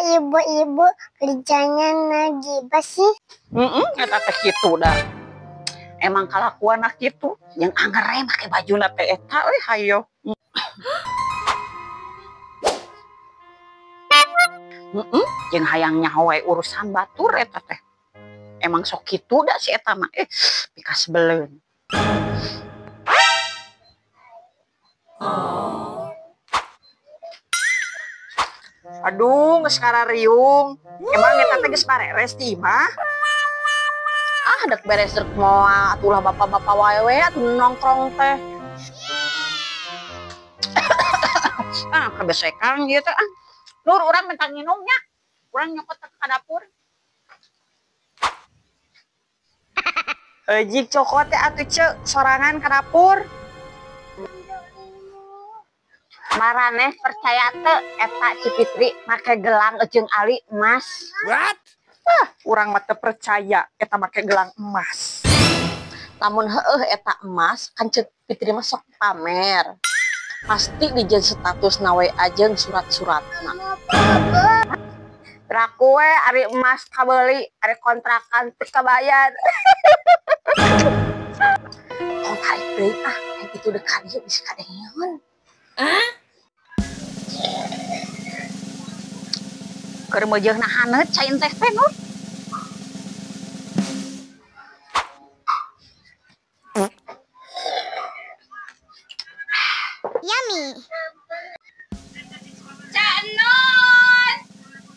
Kok ibu-ibu kerjanya nagibah sih? Eta teh kitu dah. Emang kalakuan kitu yang angger we make bajuna teh eta we hayo. Jeung hayang nyaho we urusan batur eta teh. Emang sok kitu da si eta mah pikasebeleun. Aduh, geus karariung. Emang eta teh geus bareres ti imah? Ah, dek beres rek moal atuh lah bapak-bapak wae we atuh nongkrong teh. Ah, kabesekan ieu teh ah. Nur urang minta nginumnya. Urang nyokot ka dapur. Jik cokot teh atuh ceuk sorangan ka dapur. Maraneh percaya teu eta Ci Fitri make gelang jeung ali emas. What? Ah, urang mah teu percaya eta make gelang emas. Lamun heueuh eta emas kan Ci Fitri mah sok pamer. Pasti dijieun status na WA jeung surat-suratna. Raku we ari emas kabeuli, ari kontrakan teu kabayar. Tong tarik deui ah, kitu deuk ka dieu bisi kadengeun. Keur meujeuna haneut cain teh teh Nur. Yummy. Cak Nur,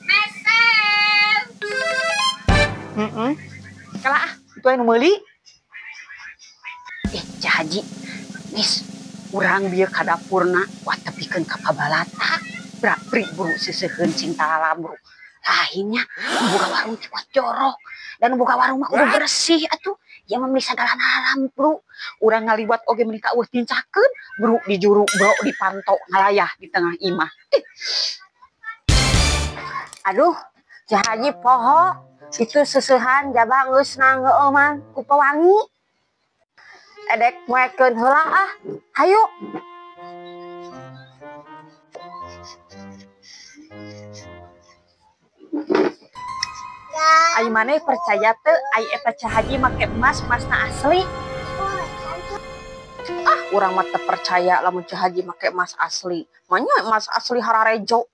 mesel. Kalah ah, itu anu meuli. Cah Haji, nis urang bieu ka dapurna wah tepikeun ka pabalata. Brak-brik buru seseuheun cinta lalabru. Lainnya buka warung cepat jorok dan buka warung mah kudu bersih atuh. Ya mah meuli sagala haram bro. Urang ngaliwat oge meuni ka eueuh tincakeun bro di juru bro dipanto ngalayah di tengah imah. Aduh, Cah Haji poho itu seseuhan jaba geus nangeueuh mah ku pewangi. Edek moekeun heula ah. Hayu. Ai maneh percaya teu ai eta Cah Haji make emas emasna asli? Ah, urang mah teu percaya lamun Cah Haji make emas asli. Manya emas asli hararejo.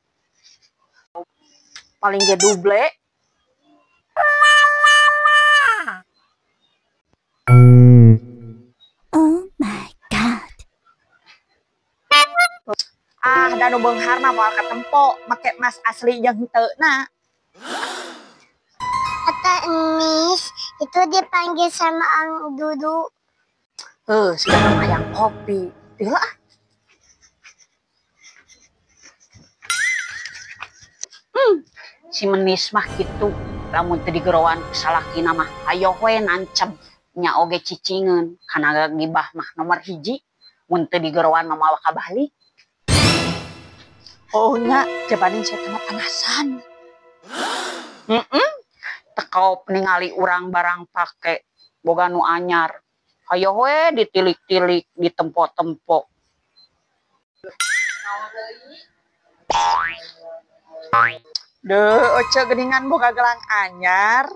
Paling ge duble. Oh my god. Ah, da nu beunghar mah moal katempo make emas asli jeung henteu na. Kata Enis itu dipanggil sama Ang Dudu. Sudah hayang kopi. Teu ah. Si menis mah kitu, lamun teu digeroan ku salakina mah ayo we nancep nya oge cicingeun kana gibah mah nomor 1. Mun teu digeroan mah moal kabalik. Oh nya, jabanin saya mah panasan. Tekop ningali urang barang pake boga nu anyar. Hayo we ditilik-tilik, ditempo-tempo. Duh, oce geningan boga gelang anyar.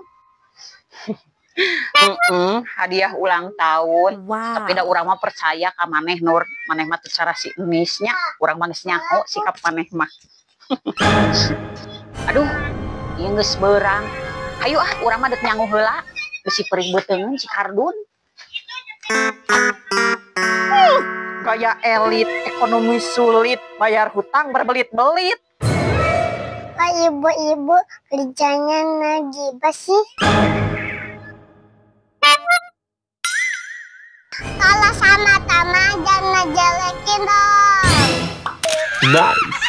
Hadiah ulang tahun. Wow. Tapi da urang mah percaya ka maneh Nur, maneh mah teu cara si enisnya, urang mah geus nyaho sikap maneh mah. Aduh, ieu geus beurang. Hayu ah, urang mah deuk nyangu heula. Bisi perih beuteungeun si kardun. Gaya elit, ekonomi sulit, bayar hutang berbelit-belit. Kok ibu-ibu kerjanya nagibah sih? Kalau sama Tama jangan ngejelekin dong. Nice.